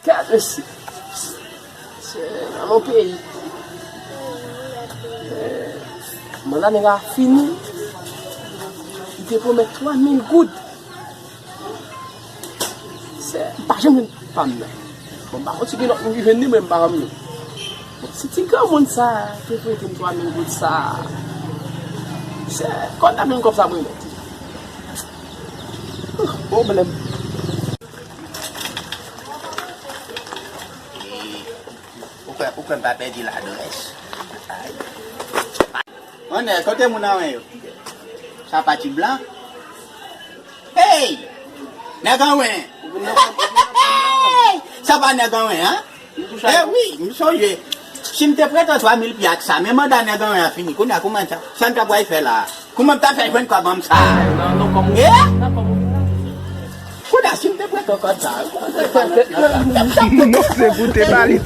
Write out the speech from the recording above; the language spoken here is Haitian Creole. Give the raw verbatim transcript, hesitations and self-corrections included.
Gad mesye. Se nan yon peyi. Manda nèg la fini. Li te pwomèt twa mil goud. Se, m pa janm jwenn pa m nan. Bon, m pa konn si gen lòt moun ki jwenn li, men m pa janm jwenn. Bon, si ti granmoun sa te prete m twa mil goud sa, se, kòb la menm kòb sa mwen mèt. Pwoblèm. Ou kwè, ou kwè m pa pèdi ladrès? Ay. Mannè, kote moun anwen yo? Sa pati blan? Hey! Nèg anwen! Hey! Sa pa nèg anwen, an? Eh wi, m sonje. Si m te prete w twa mil pye ak sa, men manda nèg anwen an fini. Kounye a, kouman sa? Sa n ta pral fè la? Kouman m ta fè jwenn kòb an m sa? Eh? Kounye a, si m te prete w kòb sa, non, se pou te pale.